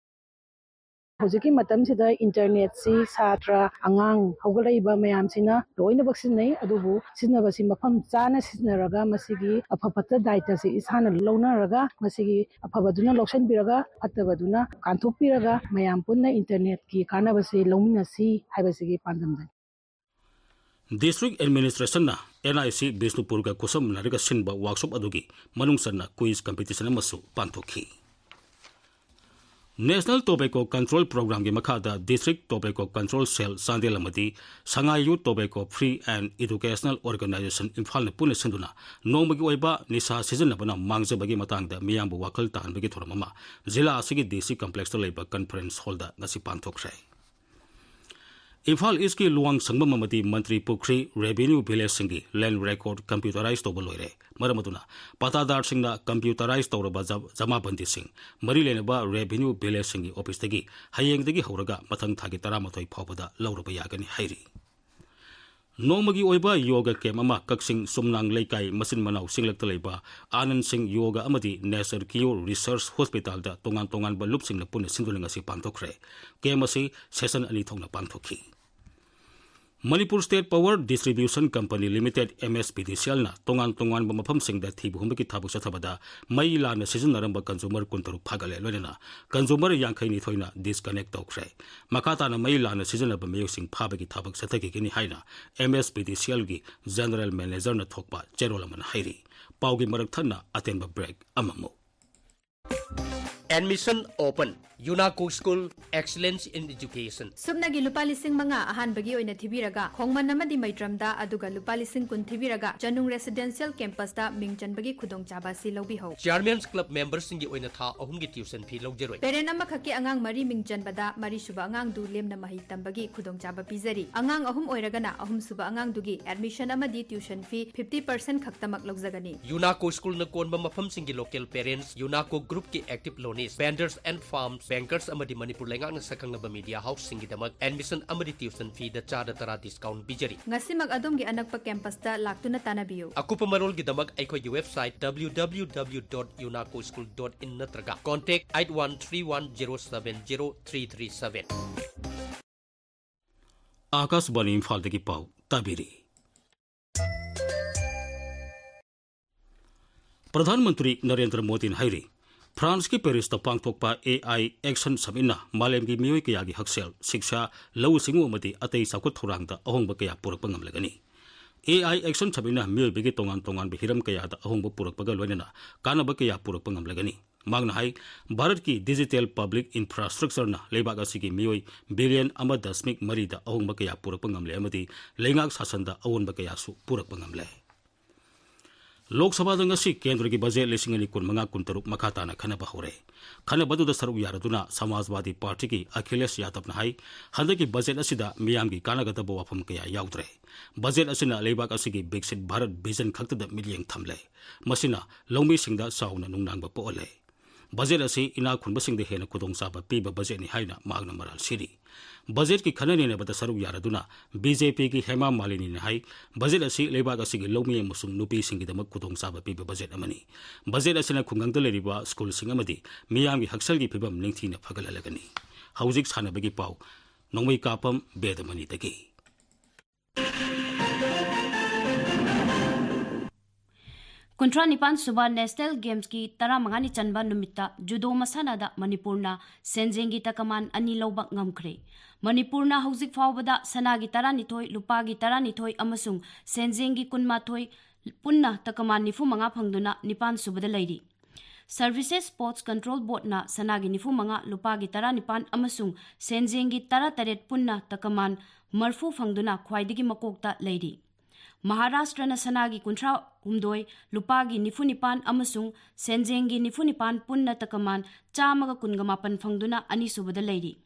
ꯍꯧꯖꯤꯛꯀꯤ ꯃꯇꯝꯁꯤꯗ internetꯁꯤ ꯁꯥꯇ꯭ꯔ, ꯑꯉꯥꯡ, ꯍꯧꯒꯠꯂꯛꯏꯕ ꯃꯌꯥꯝꯁꯤꯅ ꯂꯣꯏꯅꯃꯛ ꯁꯤꯖꯤꯟꯅꯩ꯫ ꯑꯗꯨꯕꯨ ꯁꯤꯖꯤꯟꯅꯕꯁꯤ ꯃꯐꯝ ꯆꯥꯅ ꯁꯤꯖꯤꯟꯅꯔꯒ ꯃꯁꯤꯒꯤ ꯑꯐ ꯐꯠꯇ ꯗꯥꯏꯇꯁꯤ ꯏꯁꯥꯅ ꯂꯧꯅꯔꯒ ꯃꯁꯤꯒꯤ ꯑꯐꯕꯗꯨꯅ ꯂꯧꯁꯤꯟꯕꯤꯔꯒ ꯐꯠꯇꯕꯗꯨꯅ ꯀꯥꯟꯊꯣꯛꯄꯤꯔꯒ ꯃꯌꯥꯝ ꯄꯨꯟꯅ internetꯀꯤ ꯀꯥꯟꯅꯕꯁꯤ ꯂꯧꯃꯤꯟꯅꯁꯤ ꯍꯥꯏꯕꯁꯤꯒꯤ ꯄꯥꯟꯗꯝꯗꯅꯤ꯫ District Administrationꯅ N I C ꯕꯤꯁꯅꯨꯄꯨꯔꯒ ꯈꯨꯠꯁꯝꯅꯔꯒ ꯁꯤꯟꯕ workshop ꯑꯗꯨꯒꯤ ꯃꯅꯨꯡ ꯆꯟꯅ quiz competition ꯑꯃꯁꯨ ꯄꯥꯡꯊꯣꯛꯈꯤ꯫ National Tobacco Control Programꯒꯤ ꯃꯈꯥꯗ District Tobacco Control Cell Chandel ꯑꯃꯗꯤ Sangai Youth Tobacco Free and Educational Organization ꯏꯝꯐꯥꯜꯅ ꯄꯨꯟꯅ ꯁꯤꯟꯗꯨꯅ ꯅꯣꯡꯃꯒꯤ ꯑꯣꯏꯕ ꯅꯤꯁꯥ ꯁꯤꯖꯤꯟꯅꯕꯅ ꯃꯥꯡꯖꯕꯒꯤ ꯃꯇꯥꯡꯗ ꯃꯤꯌꯥꯝꯕꯨ ꯋꯥꯈꯜ ꯇꯥꯍꯟꯕꯒꯤ ꯊꯧꯔꯝ ꯑꯃ ꯖꯤꯂꯥ ꯑꯁꯤꯒꯤ D C complexꯇ ꯂꯩꯕ conference hallꯗ ꯉꯁꯤ ꯄꯥꯡꯊꯣꯛꯈ꯭ꯔꯦ꯫ ꯏꯝꯐꯥꯜ Eastꯀꯤ ꯂꯨꯋꯥꯡ ꯁꯪꯕꯝ ꯑꯃꯗꯤ ꯃꯟꯇ꯭ꯔꯤ ꯄꯨꯈ꯭ꯔꯤ revenue villageꯁꯤꯡꯒꯤ land record computerize ꯇꯧꯕ ꯂꯣꯏꯔꯦ꯫ ꯃꯔꯝ ꯑꯗꯨꯅ ꯄꯇꯥꯗꯥꯔꯁꯤꯡꯅ computerize ꯇꯧꯔꯕ ꯖ-, ꯖꯃꯥꯕꯟꯗꯤꯁꯤꯡ ꯃꯔꯤ ꯂꯩꯅꯕ revenue villageꯁꯤꯡꯒꯤ officeꯇꯒꯤ ꯍꯌꯦꯡꯗꯒꯤ ꯍꯧꯔꯒ ꯃꯊꯪ ꯊꯥꯒꯤ ꯇꯔꯥꯃꯥꯊꯣꯏ ꯐꯥꯎꯕꯗ ꯂꯧꯔꯕ ꯌꯥꯒꯅꯤ ꯍꯥꯏꯔꯤ꯫ ꯅꯣꯡꯃꯒꯤ ꯑꯣꯏꯕ ꯌꯣꯒ ꯀꯦꯝꯞ ꯑꯃ ꯀꯛꯆꯤꯡ ꯆꯨꯝꯅꯥꯡ ꯂꯩꯀꯥꯏ ꯃꯆꯤꯟ ꯃꯅꯥꯎ ꯆꯤꯡꯂꯛꯇ ꯂꯩꯕ ꯑꯥꯅꯟ ꯁꯤꯡ ꯌꯣꯒ ꯑꯃꯗꯤ ꯅꯦꯆꯔ ꯀꯤꯌꯣꯔ ꯔꯤꯁꯔꯁ ꯍꯣꯁꯄꯤꯇꯥꯜꯗ ꯇꯣꯉꯥꯟ ꯇꯣꯉꯥꯟꯕ ꯂꯨꯞꯁꯤꯡꯅ ꯄꯨꯟꯅ ꯁꯤꯟꯗꯨꯅ ꯉꯁꯤ ꯄꯥꯡꯊꯣꯛꯈ꯭ꯔꯦ꯫ ꯀꯦꯝꯞ ꯑꯁꯤ ꯁꯦꯁꯟ ꯑꯅꯤ ꯊꯣꯛꯅ ꯄꯥꯡꯊꯣꯛꯈꯤ꯫ Manipur state power distribution company limited, M S P D C ꯑꯦꯜꯅ ꯇꯣꯉꯥꯟ ꯇꯣꯉꯥꯟꯕ ꯃꯐꯝꯁꯤꯡꯗ ꯊꯤꯕ ꯍꯨꯝꯕꯒꯤ ꯊꯕꯛ ꯆꯠꯊꯕꯗ ꯃꯩ ꯂꯥꯟꯅ ꯁꯤꯖꯤꯟꯅꯔꯝꯕ ꯀꯟꯖꯨꯃꯔ ꯀꯨꯟꯇꯔꯨꯛ ꯐꯥꯒꯠꯂꯦ, ꯂꯣꯏꯅꯅ ꯀꯟꯖꯨꯃꯔ ꯌꯥꯡꯈꯩ ꯅꯤꯊꯣꯏꯅ ꯗꯤꯁꯀꯅꯦꯛ ꯇꯧꯈ꯭ꯔꯦ꯫ ꯃꯈꯥ ꯇꯥꯅ ꯃꯩ ꯂꯥꯟꯅ ꯁꯤꯖꯤꯟꯅꯕ ꯃꯤꯑꯣꯏꯁꯤꯡ ꯐꯥꯕꯒꯤ ꯊꯕꯛ ꯆꯠꯊꯈꯤꯒꯅꯤ ꯍꯥꯏꯅ ꯑꯦꯝ ꯑꯦꯁ ꯄꯤ ꯗꯤ ꯁꯤ ꯑꯦꯜꯒꯤ ꯖꯦꯅꯔꯦꯜ ꯃꯦꯅꯦꯖꯔꯅ ꯊꯣꯛꯄ ꯆꯦꯔꯣꯜ ꯑꯃꯅ ꯍꯥꯏꯔꯤ꯫ ꯄꯥꯎꯒꯤ ꯃꯔꯛ ꯊꯠꯅ ꯑꯇꯦꯟꯕ ꯕ꯭ꯔꯦꯛ ꯑꯃꯃꯨꯛ꯫ Admission open. UNACO School, excellence in education. ꯁꯨꯞꯅꯒꯤ ꯂꯨꯄꯥ ꯂꯤꯁꯤꯡ ꯃꯉꯥ ꯑꯍꯥꯟꯕꯒꯤ ꯑꯣꯏꯅ ꯊꯤꯕꯤꯔꯒ, ꯈꯣꯡꯃꯟ ꯑꯃꯗꯤ ꯃꯩꯇ꯭ꯔꯝꯗ, ꯑꯗꯨꯒ ꯂꯨꯄꯥ ꯂꯤꯁꯤꯡ ꯀꯨꯟ ꯊꯤꯕꯤꯔꯒ, ꯆꯅꯨꯡ ꯔꯦꯁꯤꯗꯦꯟꯁꯤꯌꯦꯜ ꯀꯦꯝꯄꯁꯇ ꯃꯤꯡ ꯆꯟꯕꯒꯤ ꯈꯨꯗꯣꯡꯆꯥꯕ ꯑꯁꯤ ꯂꯧꯕꯤꯍꯧ꯫ Chairman's Club memberꯁꯤꯡꯒꯤ ꯑꯣꯏꯅ ꯊꯥ ꯑꯍꯨꯝꯒꯤ tuition fee ꯂꯧꯖꯔꯣꯏ꯫ Parent ꯑꯃꯈꯛꯀꯤ ꯑꯉꯥꯡ ꯃꯔꯤ ꯃꯤꯡ ꯆꯟꯕꯗ, ꯃꯔꯤꯁꯨꯕ ꯑꯉꯥꯡꯗꯨ ꯂꯦꯝꯅ ꯃꯍꯩ ꯇꯝꯕꯒꯤ ꯈꯨꯗꯣꯡꯆꯥꯕ ꯄꯤꯖꯔꯤ꯫ ꯑꯉꯥꯡ ꯑꯍꯨꯝ ꯑꯣꯏꯔꯒꯅ, ꯑꯍꯨꯝꯁꯨꯕ ꯑꯉꯥꯡꯗꯨꯒꯤ admission ꯑꯃꯗꯤ tuition fee fifty percent ꯈꯛꯇꯃꯛ ꯂꯧꯖꯒꯅꯤ꯫ UNACO Schoolꯅ ꯀꯣꯟꯕ ꯃꯐꯝꯁꯤꯡꯒꯤ local parents, UNACO Groupꯀꯤ active loanees, vendors and farms, bankers ꯑꯃꯗꯤ ꯃꯅꯤꯄꯨꯔ ꯂꯩꯉꯥꯛꯅ ꯁꯛꯈꯪꯂꯕ media houseꯁꯤꯡꯒꯤꯗꯃꯛ admission ꯑꯃꯗꯤ tuition feeꯗ ꯆꯥꯗ ꯇꯔꯥ discount ꯄꯤꯖꯔꯤ꯫ ꯉꯁꯤꯃꯛ ꯑꯗꯣꯝꯒꯤ ꯑꯅꯛꯄ campusꯇ ꯂꯥꯛꯇꯨꯅ ꯇꯥꯟꯅꯕꯤꯌꯨ꯫ ꯑꯀꯨꯞꯄ ꯃꯔꯣꯜꯒꯤꯗꯃꯛ ꯑꯩꯈꯣꯏꯒꯤ website www dot unacoschool dot in ꯅꯠꯇ꯭ꯔꯒ contact eight one three one zero seven zero three three seven꯫ ꯑꯥꯀꯥꯁꯕꯥꯅꯤ ꯏꯝꯐꯥꯜꯗꯒꯤ ꯄꯥꯎ ꯇꯥꯕꯤꯔꯤ꯫ ꯄ꯭ꯔꯙꯥꯟ ꯃꯟꯇ꯭ꯔꯤ ꯅꯔꯦꯟꯗ꯭ꯔ ꯃꯣꯗꯤꯅ ꯍꯥꯏꯔꯤ, ꯐ꯭ꯔꯥꯟꯁꯀꯤ ꯄꯦꯔꯤꯁꯇ ꯄꯥꯡꯊꯣꯛꯄ ꯑꯦ ꯑꯥꯏ ꯑꯦꯛꯁꯟ ꯁꯃꯤꯠꯅ ꯃꯥꯂꯦꯝꯒꯤ ꯃꯤꯑꯣꯏ ꯀꯌꯥꯒꯤ ꯍꯛꯁꯦꯜ, ꯁꯤꯛꯁꯥ, ꯂꯧꯎ ꯁꯤꯡꯎ ꯑꯃꯗꯤ ꯑꯇꯩ ꯆꯥꯎꯈꯠ ꯊꯧꯔꯥꯡꯗ ꯑꯍꯣꯡꯕ ꯀꯌꯥ ꯄꯨꯔꯛꯄ ꯉꯝꯂꯒꯅꯤ꯫ ꯑꯦ ꯑꯥꯏ ꯑꯦꯛꯁꯟ ꯁꯃꯤꯠꯅ ꯃꯤꯑꯣꯏꯕꯒꯤ ꯇꯣꯉꯥꯟ ꯇꯣꯉꯥꯟꯕ ꯍꯤꯔꯝ ꯀꯌꯥꯗ ꯑꯍꯣꯡꯕ ꯄꯨꯔꯛꯄꯒ ꯂꯣꯏꯅꯅ ꯀꯥꯟꯅꯕ ꯀꯌꯥ ꯄꯨꯔꯛꯄ ꯉꯝꯂꯒꯅꯤ꯫ ꯃꯍꯥꯛꯅ ꯍꯥꯏ, ꯚꯥꯔꯠꯀꯤ digital public infrastructureꯅ ꯂꯩꯕꯥꯛ ꯑꯁꯤꯒꯤ ꯃꯤꯑꯣꯏ ꯕꯤꯂꯤꯌꯟ ꯑꯃ ꯗꯁꯃꯤꯛ ꯃꯔꯤꯗ ꯑꯍꯣꯡꯕ ꯀꯌꯥ ꯄꯨꯔꯛꯄ ꯉꯝꯂꯦ ꯑꯃꯗꯤ ꯂꯩꯉꯥꯛ ꯁꯥꯁꯟꯗ ꯑꯑꯣꯟꯕ ꯀꯌꯥꯁꯨ ꯄꯨꯔꯛꯄ ꯉꯝꯂꯦ꯫ ꯂꯣꯛ ꯁꯚꯥꯗ ꯉꯁꯤ ꯀꯦꯟꯗ꯭ꯔꯒꯤ ꯕꯖꯦꯠ ꯂꯤꯁꯤꯡ ꯑꯅꯤ ꯀꯨꯟꯃꯉꯥ ꯀꯨꯟꯇꯔꯨꯛ ꯃꯈꯥ ꯇꯥꯅ ꯈꯟꯅꯕ ꯍꯧꯔꯦ꯫ ꯈꯟꯅꯕꯗꯨꯗ ꯁꯔꯨꯛ ꯌꯥꯔꯗꯨꯅ ꯁꯃꯥꯖꯋꯥꯗꯤ ꯄꯥꯔꯇꯤꯒꯤ ꯑꯈꯤꯂꯦꯁ ꯌꯥꯗꯕꯅ ꯍꯥꯏ, ꯍꯟꯗꯛꯀꯤ ꯕꯖꯦꯠ ꯑꯁꯤꯗ ꯃꯤꯌꯥꯝꯒꯤ ꯀꯥꯟꯅꯒꯗꯕ ꯋꯥꯐꯝ ꯀꯌꯥ ꯌꯥꯎꯗ꯭ꯔꯦ꯫ ꯕꯖꯦꯠ ꯑꯁꯤꯅ ꯂꯩꯕꯥꯛ ꯑꯁꯤꯒꯤ ꯕꯤꯛꯁꯤꯠ ꯚꯥꯔꯠ ꯚꯤꯖꯟ ꯈꯛꯇꯗ ꯃꯤꯠꯌꯦꯡ ꯊꯝꯂꯦ꯫ ꯃꯁꯤꯅ ꯂꯧꯃꯤꯁꯤꯡꯗ ꯆꯥꯎꯅ ꯅꯨꯡꯅꯥꯡꯕ ꯄꯣꯛꯍꯜꯂꯦ꯫ ꯕꯖꯦꯠ ꯑꯁꯤ ꯏꯅꯥꯛ ꯈꯨꯟꯕꯁꯤꯡꯗ ꯍꯦꯟꯅ ꯈꯨꯗꯣꯡꯆꯥꯕ ꯄꯤꯕ ꯕꯖꯦꯠꯅꯤ ꯍꯥꯏꯅ ꯃꯍꯥꯛꯅ ꯃꯔꯥꯜ ꯁꯤꯔꯤ꯫ ꯕꯖꯦꯠꯀꯤ ꯈꯟꯅ ꯅꯩꯅꯕꯗ ꯁꯔꯨꯛ ꯌꯥꯔꯗꯨꯅ ꯕꯤ ꯖꯦ ꯄꯤꯒꯤ ꯍꯦꯃꯥ ꯃꯥꯂꯤꯅꯤꯅ ꯍꯥꯏ, ꯕꯖꯦꯠ ꯑꯁꯤ ꯂꯩꯕꯥꯛ ꯑꯁꯤꯒꯤ ꯂꯧꯃꯤ ꯑꯃꯁꯨꯡ ꯅꯨꯄꯤꯁꯤꯡꯒꯤꯗꯃꯛ ꯈꯨꯗꯣꯡꯆꯥꯕ ꯄꯤꯕ ꯕꯖꯦꯠ ꯑꯃꯅꯤ꯫ ꯕꯖꯦꯠ ꯑꯁꯤꯅ ꯈꯨꯡꯒꯪꯗ ꯂꯩꯔꯤꯕ ꯁ꯭ꯀꯨꯜꯁꯤꯡ ꯑꯃꯗꯤ ꯃꯤꯌꯥꯝꯒꯤ ꯍꯛꯁꯦꯜꯒꯤ ꯐꯤꯕꯝ ꯅꯤꯡꯊꯤꯅ ꯐꯒꯠꯍꯜꯂꯒꯅꯤ꯫ ꯍꯧꯖꯤꯛ ꯁꯥꯟꯅꯕꯒꯤ ꯄꯥꯎ꯫ ꯅꯣꯡꯃꯩ ꯀꯥꯞꯐꯝ ꯕꯦꯗꯃꯅꯤꯗꯒꯤ꯫ ꯀꯨꯟꯊ꯭ꯔꯥ ꯅꯤꯄꯥꯟ ꯁꯨꯕ ꯅꯦꯁꯅꯦꯜ ꯒꯦꯝꯁꯀꯤ ꯇꯔꯥꯃꯉꯥꯅꯤ ꯆꯟꯕ ꯅꯨꯃꯤꯠꯇ ꯖꯨꯗꯣ ꯃꯁꯥꯟꯅꯗ ꯃꯅꯤꯄꯨꯔꯅ ꯁꯦꯟꯖꯦꯡꯒꯤ ꯇꯀꯃꯥꯟ ꯑꯅꯤ ꯂꯧꯕ ꯉꯝꯈ꯭ꯔꯦ꯫ ꯃꯅꯤꯄꯨꯔꯅ ꯍꯧꯖꯤꯛ ꯐꯥꯎꯕꯗ ꯁꯅꯥꯒꯤ ꯇꯔꯥꯅꯤꯊꯣꯏ, ꯂꯨꯄꯥꯒꯤ ꯇꯔꯥꯅꯤꯊꯣꯏ ꯑꯃꯁꯨꯡ ꯁꯦꯟꯖꯦꯡꯒꯤ ꯀꯨꯟꯃꯥꯊꯣꯏ, ꯄꯨꯟꯅ ꯇꯀꯃꯥꯟ ꯅꯤꯐꯨꯃꯉꯥ ꯐꯪꯗꯨꯅ ꯅꯤꯄꯥꯟ ꯁꯨꯕꯗ ꯂꯩꯔꯤ꯫ Services Sports Control Boardꯅ ꯁꯅꯥꯒꯤ ꯅꯤꯐꯨꯃꯉꯥ, ꯂꯨꯄꯥꯒꯤ ꯇꯔꯥꯅꯤꯄꯥꯟ ꯑꯃꯁꯨꯡ ꯁꯦꯟꯖꯦꯡꯒꯤ ꯇꯔꯥꯇꯔꯦꯠ, ꯄꯨꯟꯅ ꯇꯀꯃꯥꯟ ꯃꯔꯐꯨ ꯐꯪꯗꯨꯅ ꯈ꯭ꯋꯥꯏꯗꯒꯤ ꯃꯀꯣꯛꯇ ꯂꯩꯔꯤ꯫ ꯃꯍꯥꯔꯥꯁꯇ꯭ꯔꯅ ꯁꯅꯥꯒꯤ ꯀꯨꯟꯊ꯭ꯔꯥꯍꯨꯝꯗꯣꯏ, ꯂꯨꯄꯥꯒꯤ ꯅꯤꯐꯨꯅꯤꯄꯥꯟ ꯑꯃꯁꯨꯡ ꯁꯦꯟꯖꯦꯡꯒꯤ ꯅꯤꯐꯨꯅꯤꯄꯥꯟ, ꯄꯨꯟꯅ ꯇꯀꯃꯥꯟ ꯆꯥꯝꯃꯒ ꯀꯨꯟꯒ ꯃꯥꯄꯟ ꯐꯪꯗꯨꯅ ꯑꯅꯤꯁꯨꯕꯗ ꯂꯩꯔꯤ꯫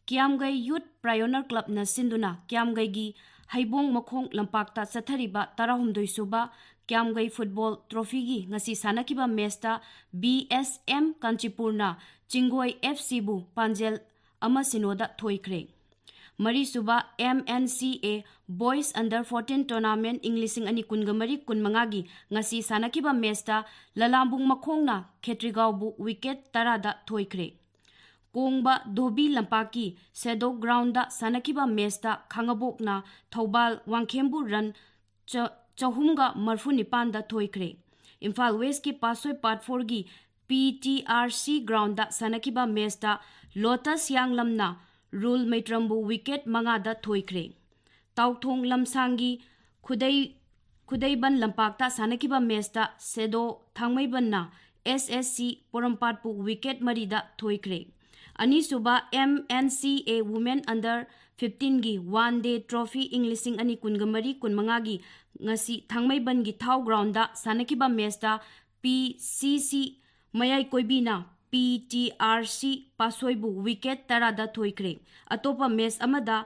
ꯀꯤꯌꯥꯝꯒꯩ Youth Pioneer Clubꯅ ꯁꯤꯟꯗꯨꯅ ꯀꯤꯌꯥꯝꯒꯩꯒꯤ ꯍꯩꯕꯣꯡ ꯃꯈꯣꯡ ꯂꯝꯄꯥꯛꯇ ꯆꯠꯊꯔꯤꯕ ꯇꯔꯥꯍꯨꯝꯗꯣꯏ ꯁꯨꯕ ꯀꯤꯌꯥꯝꯒꯩ Football Trophyꯒꯤ ꯉꯁꯤ ꯁꯥꯟꯅꯈꯤꯕ ꯃꯦꯆꯇ ꯕꯤ ꯑꯦꯁ ꯑꯦꯝ ꯀꯥꯟꯆꯤꯄꯨꯔꯅ ꯆꯤꯡꯒꯣꯏ ꯑꯦꯐ ꯁꯤꯕꯨ ꯄꯥꯟꯖꯦꯜ ꯑꯃ ꯁꯤꯅꯣꯗ ꯊꯣꯏꯈ꯭ꯔꯦ꯫ ꯃꯔꯤꯁꯨꯕ ꯑꯦꯝ ꯑꯦꯟ ꯁꯤ ꯑꯦ Boys Under Fourteen Tournament ꯏꯪ ꯂꯤꯁꯤꯡ ꯑꯅꯤ ꯀꯨꯟꯒ ꯃꯔꯤ ꯀꯨꯟꯃꯉꯥꯒꯤ ꯉꯁꯤ ꯁꯥꯟꯅꯈꯤꯕ ꯃꯦꯆꯇ ꯂꯂꯥꯝꯕꯨꯡ ꯃꯈꯣꯡꯅ ꯈꯦꯇ꯭ꯔꯤꯒꯥꯎꯕꯨ wicket ꯇꯔꯥꯗ ꯊꯣꯏꯈ꯭ꯔꯦ꯫ ꯀꯣꯡꯕ ꯙꯣꯕꯤ ꯂꯝꯄꯥꯛꯀꯤ ꯁꯦꯗꯣ ꯒ꯭ꯔꯥꯎꯟꯗ ꯁꯥꯟꯅꯈꯤꯕ ꯃꯦꯆꯇ ꯈꯥꯉꯕꯣꯛꯅ ꯊꯧꯕꯥꯜ ꯋꯥꯡꯈꯦꯝꯕꯨ run ꯆ-, ꯆꯍꯨꯝꯒ ꯃꯔꯐꯨ ꯅꯤꯄꯥꯟꯗ ꯊꯣꯏꯈ꯭ꯔꯦ꯫ ꯏꯝꯐꯥꯜ ꯋꯦꯁꯀꯤ ꯄꯥꯠꯁꯣꯏ ꯄꯥꯠ ꯐꯣꯔꯒꯤ P T R C ground ꯁꯥꯟꯅꯈꯤꯕ ꯃꯦꯆꯇ ꯂꯣꯇꯁ ꯍꯤꯌꯥꯡꯂꯝꯅ ꯔꯨꯜ ꯃꯩꯇ꯭ꯔꯝꯕꯨ wicket ꯃꯉꯥꯗ ꯊꯣꯏꯈ꯭ꯔꯦ꯫ ꯇꯥꯎꯊꯣꯡ ꯂꯝꯁꯥꯡꯒꯤ ꯈꯨꯗꯩ-, ꯈꯨꯗꯩꯕꯟ ꯂꯝꯄꯥꯛꯇ ꯁꯥꯟꯅꯈꯤꯕ ꯃꯦꯆꯇ ꯁꯦꯗꯣ ꯊꯥꯡꯃꯩꯕꯟꯅ ꯑꯦꯁ ꯑꯦꯁ ꯁꯤ ꯄꯣꯔꯣꯝꯄꯥꯠꯄꯨ wicket ꯃꯔꯤꯗ ꯊꯣꯏꯈ꯭ꯔꯦ꯫ ꯑꯅꯤꯁꯨꯕ ꯑꯦꯝ ꯑꯦꯟ ꯁꯤ ꯑꯦ Women Under Fifteenꯒꯤ One Day Trophy ꯏꯪ ꯂꯤꯁꯤꯡ ꯑꯅꯤ ꯀꯨꯟꯒ ꯃꯔꯤ ꯀꯨꯟꯃꯉꯥꯒꯤ ꯉꯁꯤ ꯊꯥꯡꯃꯩꯕꯟꯒꯤ ꯊꯥꯎ ꯒ꯭ꯔꯥꯎꯟꯗ ꯁꯥꯟꯅꯈꯤꯕ ꯃꯦꯆꯇ ꯄꯤ ꯁꯤ ꯁꯤ ꯃꯌꯥꯏ ꯀꯣꯏꯕꯤꯅ P T R C ꯄꯥꯠꯁꯣꯏꯕꯨ wicket ꯇꯔꯥꯗ ꯊꯣꯏꯈ꯭ꯔꯦ꯫ ꯑꯇꯣꯞꯄ ꯃꯦꯆ ꯑꯃꯗ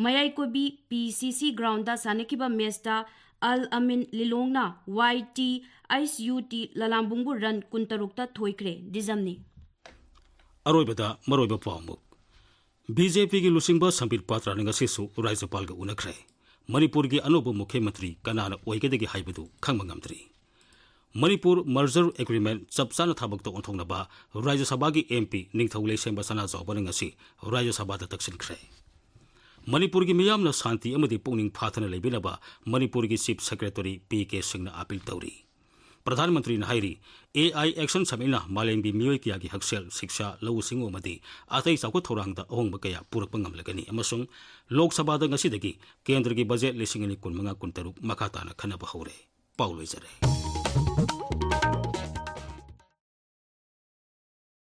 ꯃꯌꯥꯏ ꯀꯣꯏꯕꯤ ꯄꯤ ꯁꯤ ꯁꯤ ꯒ꯭ꯔꯥꯎꯟꯗ ꯁꯥꯟꯅꯈꯤꯕ ꯃꯦꯆꯇ ꯑꯜ ꯑꯃꯤꯟ ꯂꯤꯂꯣꯡꯅ Y T H U T ꯂꯂꯥꯝꯕꯨꯡꯕꯨ ꯔꯟ ꯀꯨꯟꯇꯔꯨꯛꯇ ꯊꯣꯏꯈ꯭ꯔꯦ꯫ ꯗꯤꯖꯝꯅꯤ꯫ ꯑꯔꯣꯏꯕꯗ ꯃꯔꯨꯑꯣꯏꯕ ꯄꯥꯎꯃꯨꯛ꯫ ꯕꯤ ꯖꯦ ꯄꯤꯒꯤ ꯂꯨꯆꯤꯡꯕ ꯁꯝꯕꯤꯠ ꯄꯥꯇ꯭ꯔꯥꯅ ꯉꯁꯤꯁꯨ ꯔꯥꯖ꯭ꯌꯄꯥꯜꯒ ꯎꯅꯈ꯭ꯔꯦ꯫ ꯃꯅꯤꯄꯨꯔꯒꯤ ꯑꯅꯧꯕ ꯃꯨꯈ꯭ꯌ ꯃꯟꯇ꯭ꯔꯤ ꯀꯅꯥꯅ ꯑꯣꯏꯒꯗꯒꯦ ꯍꯥꯏꯕꯗꯨ ꯈꯪꯕ ꯉꯝꯗ꯭ꯔꯤ꯫ ꯃꯅꯤꯄꯨꯔ merger agreement ꯆꯞ ꯆꯥꯅ ꯊꯕꯛꯇ ꯑꯣꯟꯊꯣꯛꯅꯕ ꯔꯥꯖ꯭ꯌ ꯁꯚꯥꯒꯤ ꯑꯦꯝ ꯄꯤ ꯅꯤꯡꯊꯧ ꯂꯩꯁꯦꯝꯕ ꯁꯅꯥꯖꯥꯎꯕꯅ ꯉꯁꯤ ꯔꯥꯖ꯭ꯌ ꯁꯚꯥꯗ ꯇꯛꯁꯤꯟꯈ꯭ꯔꯦ꯫ ꯃꯅꯤꯄꯨꯔꯒꯤ ꯃꯤꯌꯥꯝꯅ ꯁꯥꯟꯇꯤ ꯑꯃꯗꯤ ꯄꯨꯛꯅꯤꯡ ꯐꯥꯊꯅ ꯂꯩꯕꯤꯅꯕ ꯃꯅꯤꯄꯨꯔꯒꯤ ꯆꯤꯐ ꯁꯦꯀ꯭ꯔꯦꯇꯔꯤ ꯄꯤ ꯀꯦ ꯁꯤꯡꯅ ꯑꯥꯄꯤꯜ ꯇꯧꯔꯤ꯫ ꯄ꯭ꯔꯙꯥꯟ ꯃꯟꯇ꯭ꯔꯤꯅ ꯍꯥꯏꯔꯤ, ꯑꯦ ꯑꯥꯏ ꯑꯦꯛꯁꯟ ꯁꯃꯤꯠꯅ ꯃꯥꯂꯦꯝꯒꯤ ꯃꯤꯑꯣꯏ ꯀꯌꯥꯒꯤ ꯍꯛꯁꯦꯜ, ꯁꯤꯛꯁꯥ, ꯂꯧꯎ ꯁꯤꯡꯎ ꯑꯃꯗꯤ ꯑꯇꯩ ꯆꯥꯎꯈꯠ ꯊꯧꯔꯥꯡꯗ ꯑꯍꯣꯡꯕ ꯀꯌꯥ ꯄꯨꯔꯛꯄ ꯉꯝꯂꯒꯅꯤ ꯑꯃꯁꯨꯡ ꯂꯣꯛ ꯁꯚꯥꯗ ꯉꯁꯤꯗꯒꯤ ꯀꯦꯟꯗ꯭ꯔꯒꯤ ꯕꯖꯦꯠ ꯂꯤꯁꯤꯡ ꯑꯅꯤ ꯀꯨꯟꯃꯉꯥ ꯀꯨꯟꯇꯔꯨꯛ ꯃꯈꯥ ꯇꯥꯅ ꯈꯟꯅꯕ ꯍꯧꯔꯦ꯫ ꯄꯥꯎ ꯂꯣꯏꯖꯔꯦ꯫